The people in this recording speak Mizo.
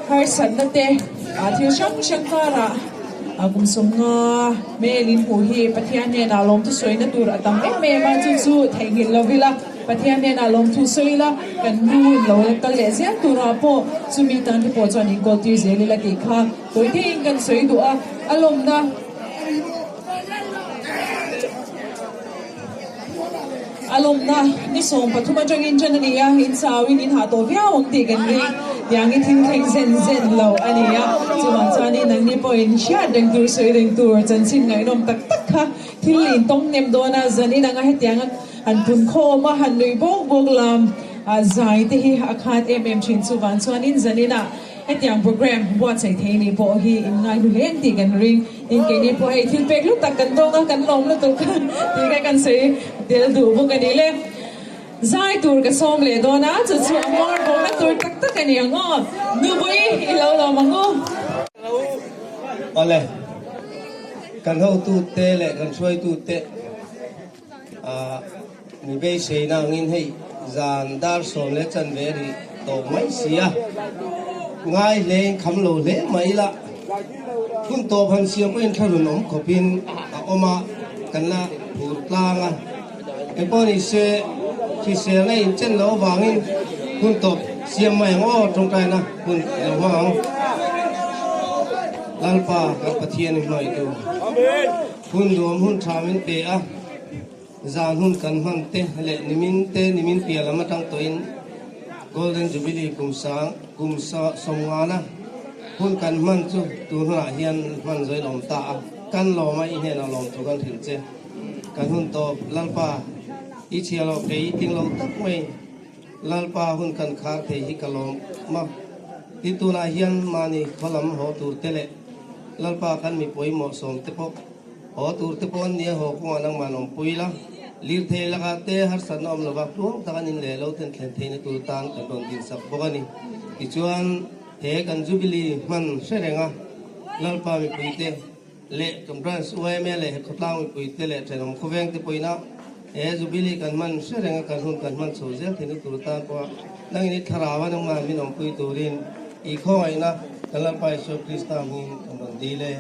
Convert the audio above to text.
Harsatna te thil hrang hrang karah kum 50 hmel in hmuh hi Pathian hnenah lawmthu sawina tur a tam em em a, chu chu theihnghilh lo ila Pathian hnenah lawmthu sawi ila kan nu in lo kal leh zel turah pawh chumi tan te pawh chuan inkawl tir zel ila tih kha tawi teiin kan sawi duh a, a lawmna. A lawmna ni 13 atangin ṭan a ni a, in chauin in hah tawh viau ang tih kan ring. Tiangin thil thleng zen zen lo a ni a, chuvang chuanin nangni pawhin hriat reng tur, sawi reng tur chanchin ngaihnawm tak tak kha thil in tawng nem dawn a, zanin anga hetianga han pun khawm a, han nuih bawk bawk lam zai te hi a khat em em thin. Chuvang chuanin zaninah Hetiang program buatsaih thei nih pawh hi in ngaihlu hle ang tih kan ring. Tin, keini pawh hei thil pek lut tak kan tawng a, kan lawm lutuk tih kha kan sawi tel duh bawk a ni le. Zai tur ka sawm leh dawn a, chu chu a hmawr bawkna tur tak tak a ni ang aw. Nupui i lo lawm ang u. Awle, kan hotute leh kan hruaitute ah mi beiseina angin hei zan dar sawm leh chanve ri tawh mai si a, ngai hle in kham lo hle mai ila, hun tawp han siam pawhin thlarun awm khawpin a awm a, kan la phur tlang a, engpawh ni se hriselna inchen loh avangin hun tawp siam mai ang aw tawngtaina hun lo hmang ang. Lalpa kan Pathian i hmangaihtu. Hun nuam hun tha min pe a, zan hun kan hman te leh nimin te nimin piah lam atang tawhin Golden Jubilee kum sang kum 50na hun kan hman chu tun hunah hian hman zawin a awm ta a, kan lawm a i hnenah lawm thu kan hrilh che. Kan hun tawp Lalpa i chhia lo kei i tling lo tak mai Lalpa hun kan khar thei hi ka lawm a, tin tunah hian mahni khaw lam haw tur te leh Lalpa kan mi pawimawh sawm te pawh haw tur te pawh an nia haw kawngah nangmah awmpui la, lirthei lakah te harsatna awm lova tluang tak an in leh lo ten thlen theihna tur tan kan rawn dinsak bawk a ni. Tichuan he kan Jubilee hman hre reng a, Lalpa mipui te leh kan Branch yma leh he khawtlang mipui te leh thenawm khawveng te pawhin a he Jubilee kan hman hre reng a, kan hun kan hman chho zel theihna tur tan pawh a nangin i thlarau a nangmah min awmpui turin i khawngaihna kan Lalpa Isua Krista hmingin kan rawn dil e.